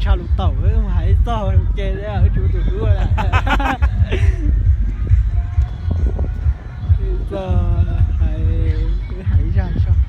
Hais lus taum, hais txog ke, wb tsis ua tus hlub lawm. Txog hais, hais zaj zog.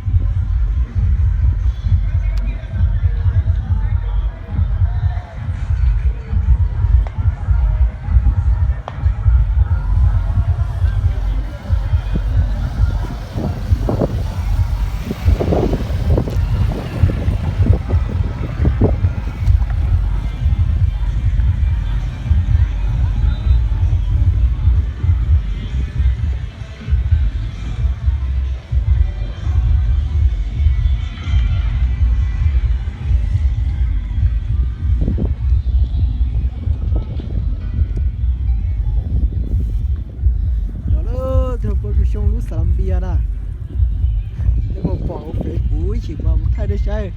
Los lawm, twb poob rau xyoo lub Xalanpias na. Nej puas pom hauv Facebook, ib chim mas mus thaij nej saib.